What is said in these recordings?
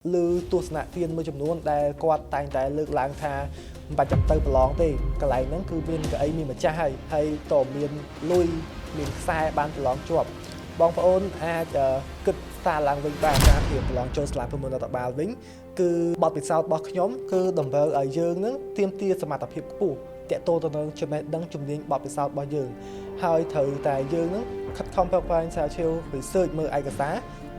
ឮទស្សនៈទានមួយចំនួនដែលគាត់តែងតែលើកឡើងថាមិនបាច់ចាំទៅប្រឡងទេកន្លែងហ្នឹងគឺមានកៅអីមានម្ចាស់ហើយហើយតមានលុយមានខ្សែបានប្រឡងជាប់បងប្អូនអាចគិតសារឡើងវិញបានការត្រៀមប្រឡងចូលសាលាភូមិន្ទរដ្ឋបាលវិញគឺបទពិសោធន៍របស់ខ្ញុំគឺតម្រូវឲ្យយើងនឹងទាមទារសមត្ថភាពខ្ពស់តាក់ទងទៅនឹងចំណេះដឹងជំនាញបទពិសោធន៍របស់យើងហើយត្រូវតែយើងនឹងខិតខំប្រឹងប្រែងស្រាវជ្រាវ research មើលឯកសារ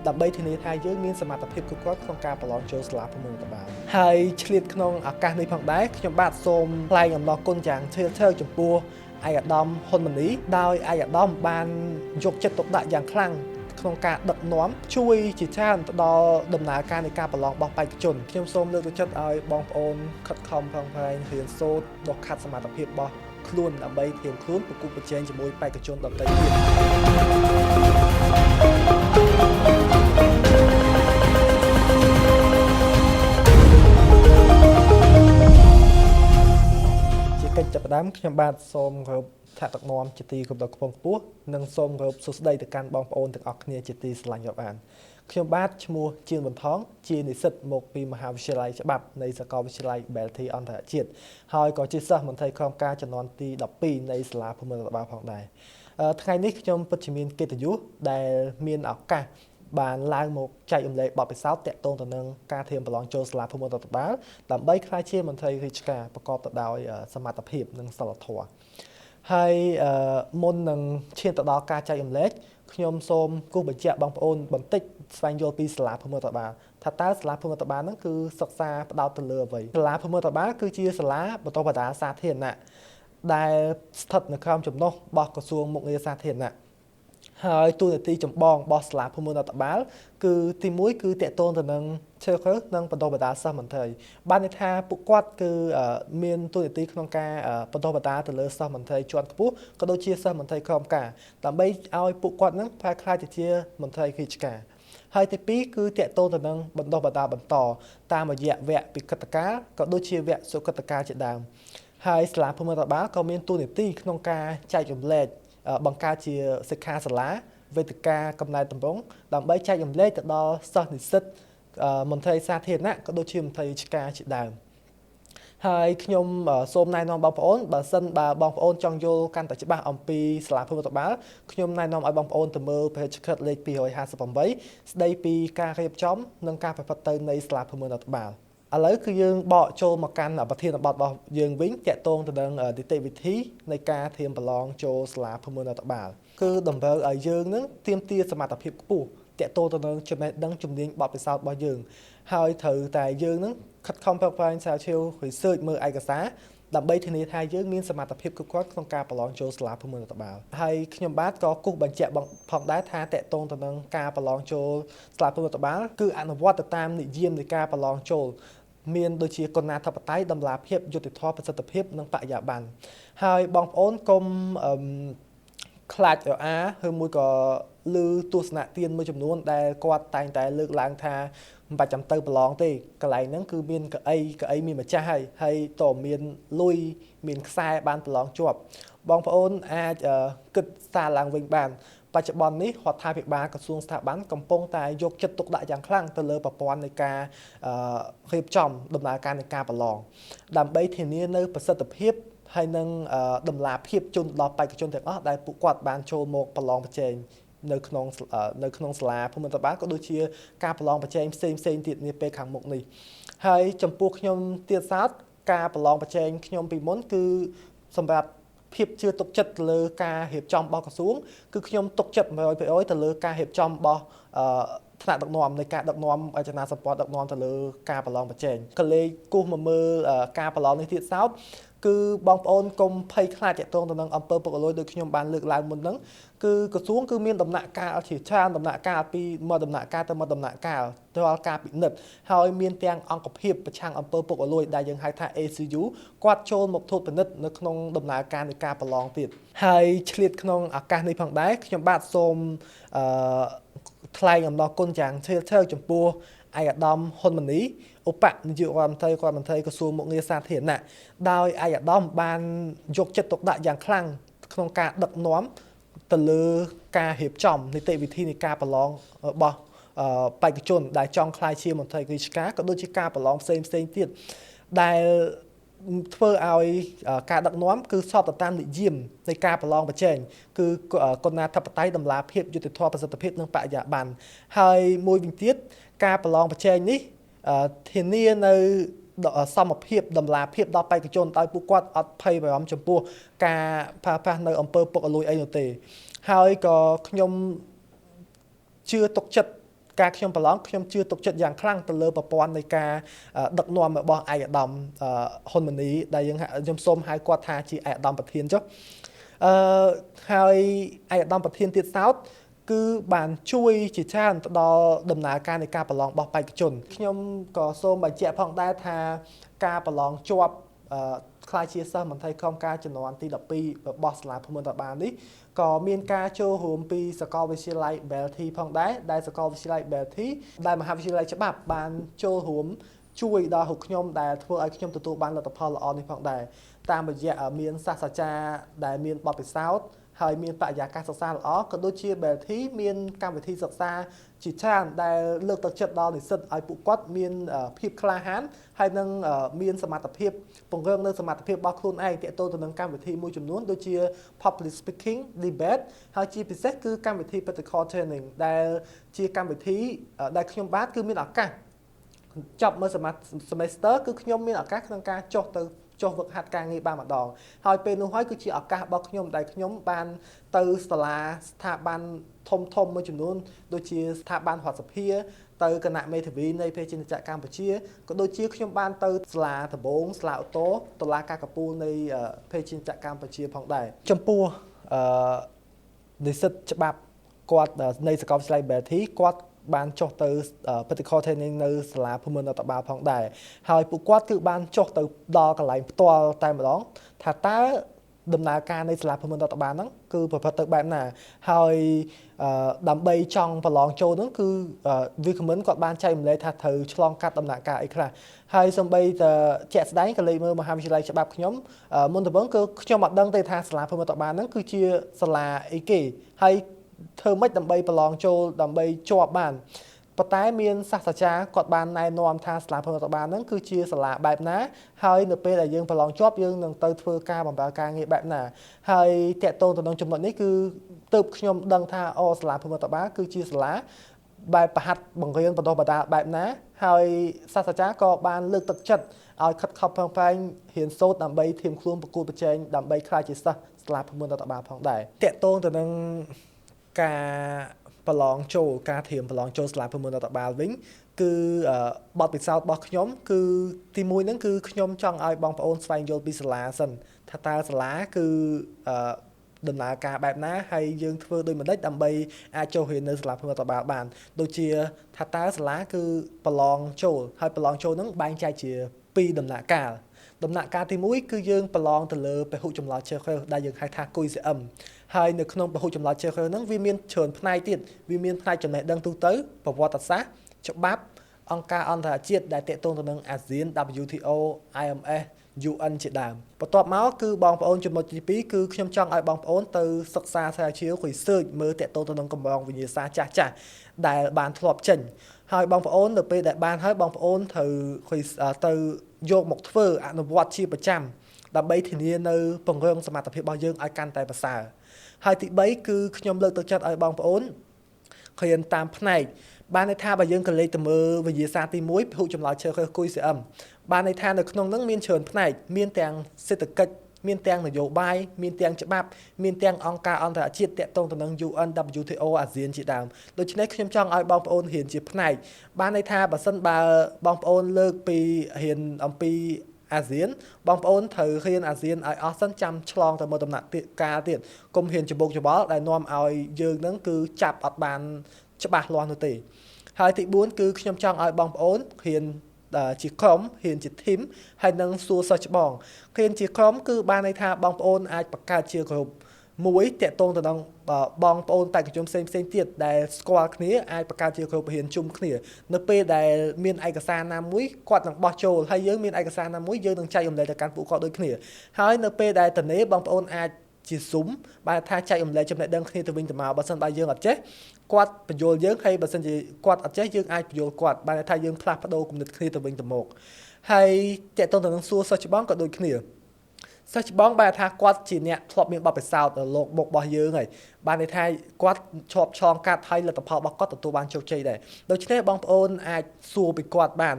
ដើម្បីធានាថាយើងមានសមត្ថភាពគ្រប់គ្រាន់ក្នុងការប្រឡងចូលសាលាភូមិន្ទរដ្ឋបាលហើយឆ្លៀតក្នុងឱកាសនេះផងដែរខ្ញុំបាទសូមថ្លែងអំណរគុណយ៉ាងជ្រាលជ្រៅចំពោះឯកឧត្តមហ៊ុនម៉ាណីដោយឯកឧត្តមបានយកចិត្តទុកដាក់យ៉ាងខ្លាំងក្នុងការដឹកនាំជួយជាច្រើនទៅដល់ដំណើរការនៃការប្រឡងរបស់បេក្ខជនខ្ញុំសូមលើកទឹកចិត្តឲ្យបងប្អូនខិតខំប្រឹងប្រែងរៀនសូត្រដុសខាត់សមត្ថភាពរបស់ខ្លួនដើម្បីត្រៀមខ្លួនប្រកួតប្រជែងជាមួយបេក្ខជនដទៃទៀត ជាកិច្ចចាប់ផ្ដើមខ្ញុំបាទសូមគោរពថ្នាក់ដឹកនាំជាទីគោរពដ៏ខ្ពង់ខ្ពស់និងសូមគោរពសួស្តីទៅកាន់បងប្អូនទាំងអស់គ្នាជាទីស្រឡាញ់រាប់អានខ្ញុំបាទឈ្មោះជានបន្ថងជានិស្សិតមកពីមហាវិទ្យាល័យច្បាប់នៃសាកលវិទ្យាល័យ Belty អន្តរជាតិហើយក៏ជាសិស្សមន្ត្រីក្រមការជំនាន់ទី12នៃសាលាភូមិន្ទរដ្ឋបាលផងដែរថ្ងៃនេះខ្ញុំពិតជាមានកិត្តិយសដែលមានឱកាសបានឡើងមកចែករំលែកបទពិសោធន៍តាក់ទងទៅនឹងការត្រៀមប្រឡងចូលសាលាភូមិន្ទរដ្ឋបាលដើម្បីក្លាយជាមន្ត្រីរាជការប្រកបទៅដោយសមត្ថភាពនិងសីលធម៌ហើយមុននឹងឈានទៅដល់ការចែករំលែកខ្ញុំសូមគូសបញ្ជាក់បងប្អូនបន្តិចស្វែងយល់ពីសាលាភូមិន្ទរដ្ឋបាលថាតើសាលាភូមិន្ទរដ្ឋបាលហ្នឹងគឺសិក្សាផ្ដោតទៅលើអ្វីសាលាភូមិន្ទរដ្ឋបាលគឺជាសាលាបណ្ដុះបណ្ដាលសាធារណៈដែលស្ថិតនៅក្រោមចំណុះរបស់ក្រសួងមុខងារសាធារណៈហើយតួនាទីចម្បងរបស់សាលាភូមិន្ទរដ្ឋបាលគឺទី1គឺតាក់ទងទៅនឹងជ្រើសរើសនិងបណ្ដុះបណ្ដាលសិស្សមន្ត្រីបានន័យថាពួកគាត់គឺមានតួនាទីក្នុងការបណ្ដុះបណ្ដាលទៅលើសិស្សមន្ត្រីជាន់ខ្ពស់ក៏ដូចជាសិស្សមន្ត្រីក្រោមការដើម្បីឲ្យពួកគាត់នឹងប្រែក្លាយទៅជាមន្ត្រីរាជការហើយទី2គឺតាក់ទងទៅនឹងបណ្ដុះបណ្ដាលបន្តតាមរយៈវគ្គពិកិត្តការក៏ដូចជាវគ្គសុកិត្តការជាដើមហើយសាលាភូមិន្ទរដ្ឋបាលក៏មានតួនាទីក្នុងការចែករំលែកបង្កើតជាសិក្ខាសាលាវេទិកាកំណែតម្រង់ដើម្បីចែករំលែកទៅដល់សិស្សនិស្សិតមន្ត្រីសាធារណៈក៏ដូចជាមន្ត្រីរាជការជាដើមហើយខ្ញុំសូមណែនាំបងប្អូនបើសិនបើបងប្អូនចង់យល់កាន់តែច្បាស់អំពីសាលាភូមិន្ទរដ្ឋបាលខ្ញុំណែនាំឲ្យបងប្អូនទៅមើលព្រះរាជក្រឹត្យលេខ258ស្ដីពីការរៀបចំនិងការប្រព្រឹត្តទៅនៃសាលាភូមិន្ទរដ្ឋបាលឥឡូវគឺយើងបកចូលមកកាន់ប្រធានបទរបស់យើងវិញតាក់ទងទៅនឹងនីតិវិធីនៃការត្រៀមប្រឡងចូលសាលាភូមិន្ទរដ្ឋបាលគឺតម្រូវឲ្យយើងនឹងទាមទារសមត្ថភាពខ្ពស់តាក់ទងទៅនឹងចំណេះដឹងជំនាញបទពិសោធន៍របស់យើងហើយត្រូវតែយើងនឹងខិតខំប្រឹងប្រែងស្រាវជ្រាវ research មើលឯកសារដើម្បីធានាថាយើងមានសមត្ថភាពគ្រប់គ្រាន់ក្នុងការប្រឡងចូលសាលាភូមិន្ទរដ្ឋបាលហើយខ្ញុំបាទក៏គូសបញ្ជាក់ផងដែរថាតាក់ទងទៅនឹងការប្រឡងចូលសាលាភូមិន្ទរដ្ឋបាលគឺអនុវត្តទៅតាមនិយាមនៃការប្រឡងចូលមានដូចជាគុណាធិបតេយ្យតម្លាភាពយុត្តិធម៌ប្រសិទ្ធភាពនិងបរិយាបន្នហើយបងប្អូនកុំអឺខ្លាចរអាឬមួយក៏ឮទស្សនៈទានមួយចំនួនដែលគាត់តែងតែលើកឡើងថាមិនបាច់ចាំទៅប្រឡងទេកន្លែងហ្នឹងគឺមានកៅអីកៅអីមានម្ចាស់ហើយហើយតមានលុយមានខ្សែបានប្រឡងជាប់បងប្អូនអាចគិតសារឡើងវិញបានបច្ចុប្បន្ននេះរដ្ឋាភិបាលក្រសួងស្ថាប័នកំពុងតែយកចិត្តទុកដាក់យ៉ាងខ្លាំងទៅលើប្រព័ន្ធនៃការរៀបចំដំណើរការនៃការប្រឡងដើម្បីធានានៅប្រសិទ្ធភាពហើយនឹងតម្លាភាពជូនដល់បេក្ខជនទាំងអស់ដែលពួកគាត់បានចូលមកប្រឡងប្រជែងនៅក្នុងនៅក្នុងសាលាភូមិន្ទបាលក៏ដូចជាការប្រឡងប្រជែងផ្សេងផ្សេងទៀតនាពេលខាងមុខនេះហើយចំពោះខ្ញុំទៀតសោតការប្រឡងប្រជែងខ្ញុំពីមុនគឺសម្រាប់ភាពជឿទុកចិត្តទៅលើការរៀបចំរបស់ក្រសួងគឺខ្ញុំទុកចិត្ត100%ទៅលើការរៀបចំរបស់ថ្នាក់ដឹកនាំនៃការដឹកនាំរចនាសម្ព័ន្ធដឹកនាំទៅលើការប្រឡងប្រជែងក៏លេខគូសមកមើលការប្រឡងនេះទៀតសោតគឺបងប្អូនកុំភ័យខ្លាចតាក់ទងទៅនឹងអំពើពុករលួយដូចខ្ញុំបានលើកឡើងមុនហ្នឹងគឺក្រសួងគឺមានដំណាក់កាលជាច្រើនដំណាក់កាលពីមួយដំណាក់កាលទៅមួយដំណាក់កាលរាល់ការពិនិត្យហើយមានទាំងអង្គភាពប្រឆាំងអំពើពុករលួយដែលយើងហៅថា ACU គាត់ចូលមកត្រួតពិនិត្យនៅក្នុងដំណើរការនៃការប្រឡងទៀតហើយឆ្លៀតក្នុងឱកាសនេះផងដែរខ្ញុំបាទសូមអឺថ្លែងអំណរគុណយ៉ាងជ្រាលជ្រៅចំពោះឯកឧត្តមហ៊ុនម៉ាណីឧបនាយករដ្ឋមន្ត្រីរដ្ឋមន្ត្រីក្រសួងមុខងារសាធារណៈដោយឯកឧត្តមបានយកចិត្តទុកដាក់យ៉ាងខ្លាំងក្នុងការដឹកនាំទៅលើការរៀបចំនីតិវិធីនៃការប្រឡងរបស់ បេក្ខជនដែលចង់ក្លាយជាមន្ត្រីរាជការក៏ដូចជាការប្រឡងផ្សេងផ្សេងទៀតដែលធ្វើឲ្យការដឹកនាំគឺស្របទៅតាមនិយមនៃការប្រឡងប្រជែងគឺគុណាធិបតេយ្យតម្លាភាពយុត្តិធម៌ប្រសិទ្ធភាពនិងបរិយាបន្នហើយមួយវិញទៀតការប្រឡងប្រជែងនេះធានានៅសមភាពតម្លាភាពដល់បេក្ខជនដោយពួកគាត់អត់ភ័យបារម្ភចំពោះការប្រើប្រាស់នៅអំពើពុករលួយអីនោះទេហើយក៏ខ្ញុំជឿទុកចិត្តការខ្ញុំប្រឡងខ្ញុំជឿទុកចិត្តយ៉ាងខ្លាំងទៅលើប្រព័ន្ធនៃការដឹកនាំរបស់ឯកឧត្តមហ៊ុនម៉ាណីដែលយើងខ្ញុំសូមហៅគាត់ថាជាឯកឧត្តមប្រធានចុះហើយឯកឧត្តមប្រធានទៀតសោតគឺបានជួយជាច្រើនទៅដល់ដំណើរការនៃការប្រឡងរបស់បេក្ខជនខ្ញុំក៏សូមបញ្ជាក់ផងដែរថាការប្រឡងជាប់ក្លាយជាសិស្សមន្ត្រីក្រមការជំនាន់ទី12របស់សាលាភូមិន្ទរដ្ឋបាលនេះក៏មានការចូលរួមពីសាកលវិទ្យាល័យ Belty ផងដែរដែលសាកលវិទ្យាល័យ Belty ដែលមហាវិទ្យាល័យច្បាប់បានចូលរួមជួយដល់ពួកខ្ញុំដែលធ្វើឲ្យខ្ញុំទទួលបានលទ្ធផលល្អនេះផងដែរតាមរយៈមានសាស្ត្រាចារ្យដែលមានបទពិសោធន៍ហើយមានបរិយាកាសសិក្សាល្អក៏ដូចជា Belty មានកម្មវិធីសិក្សាជាច្រើនដែលលើកទឹកចិត្តដល់និស្សិតឲ្យពួកគាត់មានភាពក្លាហានហើយនឹងមានសមត្ថភាពពង្រឹងនៅសមត្ថភាពរបស់ខ្លួនឯងទាក់ទងទៅនឹងកម្មវិធីមួយចំនួនដូចជា Public Speaking Debate ហើយជាពិសេសគឺកម្មវិធី Practical Training ដែលជាកម្មវិធីដែលខ្ញុំបាទគឺមានឱកាសចប់មើល semester គឺខ្ញុំមានឱកាសក្នុងការចុះទៅចុះវឹកហាត់ការងារបានម្ដងហើយពេលនោះហើយគឺជាឱកាសរបស់ខ្ញុំដែលខ្ញុំបានទៅសាលាស្ថាប័នធំធំមួយចំនួនដូចជាស្ថាប័នរដ្ឋសភាទៅគណៈមេធាវីនៃប្រជាណាចក្រកម្ពុជាក៏ដូចជាខ្ញុំបានទៅសាលាដំបងសាលាអូតូតុលាការកំពូលនៃប្រជាណាចក្រកម្ពុជាផងដែរចំពោះនិស្សិតច្បាប់គាត់នៃសាកលវិទ្យាល័យ Belty គាត់បានចុះទៅ practical training នៅសាលាភូមិន្ទរដ្ឋបាលផងដែរហើយពួកគាត់គឺបានចុះទៅដល់កន្លែងផ្ទាល់តែម្ដងថាតើដំណើរការនៃសាលាភូមិន្ទរដ្ឋបាលហ្នឹងគឺប្រព្រឹត្តទៅបែបណាហើយដើម្បីចង់ប្រឡងចូលហ្នឹងគឺវាគ្មិនគាត់បានចែករំលែកថាត្រូវឆ្លងកាត់ដំណាក់កាលអីខ្លះហើយសំបីតជាក់ស្ដែងក៏លេខមើលមហាវិទ្យាល័យច្បាប់ខ្ញុំមុនដំបូងគឺខ្ញុំអត់ដឹងទេថាសាលាភូមិន្ទរដ្ឋបាលហ្នឹងគឺជាសាលាអីគេហើយធ្វើម៉េចដើម្បីប្រឡងចូលដើម្បីជាប់បានប៉ុន្តែមានសាស្ត្រាចារ្យគាត់បានណែនាំថាសាលាភូមិន្ទរដ្ឋបាលហ្នឹងគឺជាសាលាបែបណាហើយនៅពេលដែលយើងប្រឡងជាប់យើងនឹងទៅធ្វើការបម្រើការងារបែបណាហើយតាក់ទងទៅនឹងចំណុចនេះគឺទើបខ្ញុំដឹងថាអូសាលាភូមិន្ទរដ្ឋបាលគឺជាសាលាបែបប្រហាត់បង្រៀនបណ្ដុះបណ្ដាលបែបណាហើយសាស្ត្រាចារ្យក៏បានលើកទឹកចិត្តឲ្យខិតខំប្រឹងប្រែងរៀនសូត្រដើម្បីត្រៀមខ្លួនប្រកួតប្រជែងដើម្បីក្លាយជាសិស្សសាលាភូមិន្ទរដ្ឋបាលផងដែរតាក់ទងទៅនឹងការប្រឡងចូលការត្រៀមប្រឡងចូលសាលាភូមិន្ទរដ្ឋបាលវិញគឺបទពិសោធន៍របស់ខ្ញុំគឺទីមួយហ្នឹងគឺខ្ញុំចង់ឲ្យបងប្អូនស្វែងយល់ពីសាលាសិនថាតើសាលាគឺដំណើរការបែបណាហើយយើងធ្វើដូចម្ដេចដើម្បីអាចចូលរៀននៅសាលាភូមិន្ទរដ្ឋបាលបានដូចជាថាតើសាលាគឺប្រឡងចូលហើយប្រឡងចូលហ្នឹងបែងចែកជាពីរដំណាក់កាលដំណាក់កាលទី1គឺយើងប្រឡងទៅលើពហុចម្លើយជ្រើសរើសដែលយើងហៅថា QCM ហើយនៅក្នុងពហុចម្លើយជ្រើសរើសហ្នឹងវាមានច្រើនផ្នែកទៀតវាមានផ្នែកចំណេះដឹងទូទៅប្រវត្តិសាស្ត្រច្បាប់អង្គការអន្តរជាតិដែលទាក់ទងទៅនឹងអាស៊ាន WTO IMF UN ជាដើមបន្ទាប់មកគឺបងប្អូនចំណុចទី2គឺខ្ញុំចង់ឲ្យបងប្អូនទៅសិក្សាស្រាវជ្រាវ research មើលទាក់ទងទៅនឹងកម្រងវិញ្ញាសាចាស់ចាស់ដែលបានធ្លាប់ចេញហើយបងប្អូននៅពេលដែលបានហើយបងប្អូនត្រូវទៅយកមកធ្វើអនុវត្តជាប្រចាំដើម្បីធានានៅពង្រឹងសមត្ថភាពរបស់យើងឲ្យកាន់តែប្រសើរហើយទី3គឺខ្ញុំលើកទឹកចិត្តឲ្យបងប្អូនរៀនតាមផ្នែកបានន័យថាបើយើងក៏លេខទៅមើលវិញ្ញាសាទី1ពហុចម្លើយជ្រើសរើស QCM បានន័យថានៅក្នុងហ្នឹងមានច្រើនផ្នែកមានទាំងសេដ្ឋកិច្ចមានទាំងនយោបាយមានទាំងច្បាប់មានទាំងអង្គការអន្តរជាតិទាក់ទងទៅនឹង UN WTO អាស៊ានជាដើមដូច្នេះខ្ញុំចង់ឲ្យបងប្អូនរៀនជាផ្នែកបានន័យថាបើសិនបើបងប្អូនលើកពីរៀនអំពីអាស៊ានបងប្អូនត្រូវរៀនអាស៊ានឲ្យអស់សិនចាំឆ្លងទៅមកដំណាក់កាលទៀតកុំរៀនច្បោកច្បល់ដែលនាំឲ្យយើងនឹងគឺចាប់អត់បានច្បាស់លាស់នោះទេហើយទី4គឺខ្ញុំចង់ឲ្យបងប្អូនរៀនជាក្រុមរៀនជាធីមហើយនឹងសួរសិស្សច្បងរៀនជាក្រុមគឺបានន័យថាបងប្អូនអាចបង្កើតជាក្រុមមួយតាក់ទងទៅនឹងបងប្អូនបេក្ខជនផ្សេងផ្សេងទៀតដែលស្គាល់គ្នាអាចបង្កើតជាក្រុមរៀនជុំគ្នានៅពេលដែលមានឯកសារណាមួយគាត់នឹងបោះចូលហើយយើងមានឯកសារណាមួយយើងនឹងចែករំលែកទៅកាន់ពួកគាត់ដូចគ្នាហើយនៅពេលដែលតនេបងប្អូនអាច ជា Zoom បែរថាចែករំលែកចំណេះដឹងគ្នាទៅវិញទៅមកបើសិនបើយើងអត់ចេះគាត់ពន្យល់យើងហើយបើសិនជាគាត់អត់ចេះយើងអាចពន្យល់គាត់បានថាយើងផ្លាស់ប្ដូរគំនិតគ្នាទៅវិញទៅមកហើយតកតងទៅនឹងសួរសិស្សច្បងក៏ដូចគ្នាសិស្សច្បងបែរថាគាត់ជាអ្នកធ្លាប់មានបទពិសោធន៍លោកមុខរបស់យើងហើយបានន័យថាគាត់ឈប់ឆ្លងកាត់ហើយលទ្ធផលរបស់គាត់ទទួលបានជោគជ័យដែរដូច្នេះបងប្អូនអាចសួរពីគាត់បាន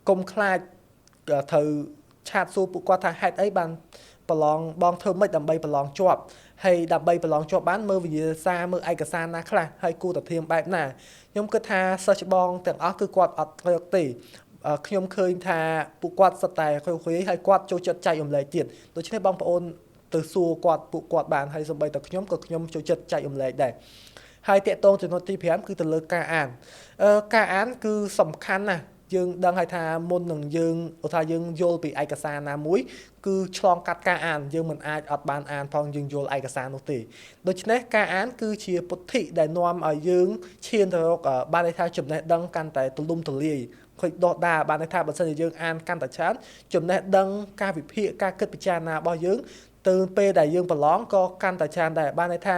កុំខ្លាចត្រូវ chat សួរពួកគាត់ថាហេតុអីបានប្រឡងបងធ្វើម៉េចដើម្បីប្រឡងជាប់ហើយដើម្បីប្រឡងជាប់បានមើលវិញ្ញាសាមើលឯកសារណាខ្លះហើយគួរតែធៀមបែបណាខ្ញុំគិតថាសិស្សច្បងទាំងអស់គឺគាត់អត់រកទេខ្ញុំឃើញថាពួកគាត់សុទ្ធតែខុយៗហើយគាត់ចូលចិត្តចែករំលែកទៀតដូច្នេះបងប្អូនទៅសួរគាត់ពួកគាត់បានហើយសូម្បីតែខ្ញុំក៏ខ្ញុំចូលចិត្តចែករំលែកដែរហើយតកតងចំណុចទី5គឺទៅលើការអានការអានគឺសំខាន់ណាស់យើងដឹងហើយថាមុននឹងយើងឧទាហរណ៍យើងយល់ពីឯកសារណាមួយគឺឆ្លងកាត់ការអានយើងមិនអាចអត់បានអានផងយើងយល់ឯកសារនោះទេដូច្នេះការអានគឺជាពុទ្ធិដែលនាំឲ្យយើងឈានទៅរកបានន័យថាចំណេះដឹងកាន់តែទូលំទូលាយឃើញដោះដាបានន័យថាបើសិនជាយើងអានកាន់តែច្រើនចំណេះដឹងការវិភាគការគិតពិចារណារបស់យើងទៅពេលដែលយើងប្រឡងក៏កាន់តែច្រើនដែរបានន័យថា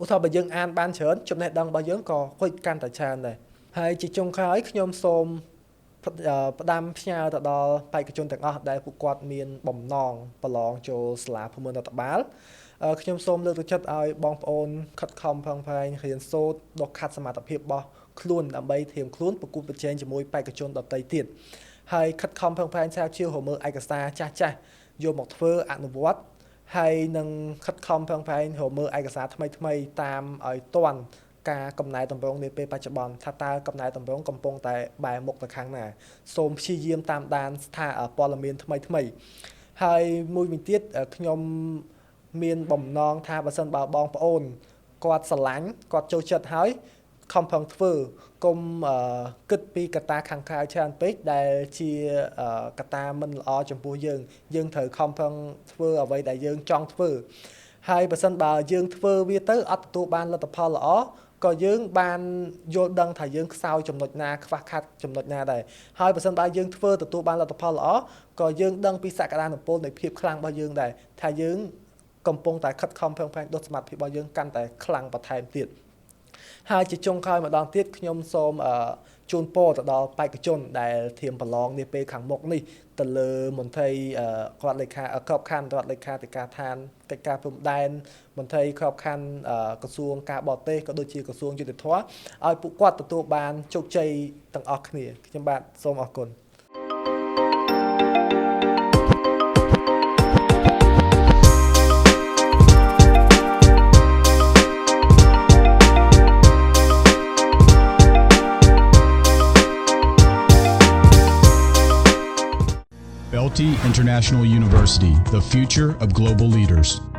ឧទាហរណ៍បើយើងអានបានច្រើនចំណេះដឹងរបស់យើងក៏ហុចកាន់តែច្រើនដែរហើយជាចុងក្រោយខ្ញុំសូមផ្ដាំផ្ញើទៅដល់បេក្ខជនទាំងអស់ដែលពួកគាត់មានបំណងប្រឡងចូលសាលាភូមិន្ទរដ្ឋបាលខ្ញុំសូមលើកទឹកចិត្តឲ្យបងប្អូនខិតខំប្រឹងប្រែងរៀនសូត្រដកខាត់សមត្ថភាពរបស់ខ្លួនដើម្បីត្រៀមខ្លួនប្រកួតប្រជែងជាមួយបេក្ខជនដទៃទៀតហើយខិតខំប្រឹងប្រែងស្រាវជ្រាវរមើលឯកសារចាស់ចាស់យកមកធ្វើអនុវត្តហើយនឹងខិតខំប្រឹងប្រែងរមើលឯកសារថ្មីថ្មីតាមឲ្យទាន់ការកំណែតម្រង់នាពេលបច្ចុប្បន្នថាតើកំណែតម្រង់កំពុងតែបែរមុខទៅខាងណាសូមព្យាយាមតាមដានស្ថានព័ត៌មានថ្មីថ្មីហើយមួយវិញទៀតខ្ញុំមានបំណងថាបើសិនបើបងប្អូនគាត់ស្រឡាញ់គាត់ចូលចិត្តហើយខំប្រឹងធ្វើកុំគិតពីកត្តាខាងក្រៅច្រើនពេកដែលជាកត្តាមិនល្អចំពោះយើងយើងត្រូវខំប្រឹងធ្វើអ្វីដែលយើងចង់ធ្វើហើយបើសិនបើយើងធ្វើវាទៅអត់ទទួលបានលទ្ធផលល្អក៏យើងបានយល់ដឹងថាយើងខ្សោយចំណុចណាខ្វះខាតចំណុចណាដែរហើយបើសិនបើយើងធ្វើទទួលបានលទ្ធផលល្អក៏យើងដឹងពីសក្តានុពលនៃភាពខ្លាំងរបស់យើងដែរថាយើងកំពុងតែខិតខំប្រឹងប្រែងដុតសមត្ថភាពរបស់យើងកាន់តែខ្លាំងបន្ថែមទៀតហើយជាចុងក្រោយម្ដងទៀតខ្ញុំសូមជូនពរទៅដល់បេក្ខជនដែលធៀមប្រឡងនាពេលខាងមុខនេះទៅលើមន្ត្រីរដ្ឋលេខាក្របខ័ណ្ឌរដ្ឋលេខាធិការដ្ឋានកិច្ចការព្រំដែនមន្ត្រីក្របខ័ណ្ឌក្រសួងការបរទេសក៏ដូចជាក្រសួងយុត្តិធម៌ឲ្យពួកគាត់ទទួលបានជោគជ័យទាំងអស់គ្នាខ្ញុំបាទសូមអរគុណ Beltei International University, the future of global leaders.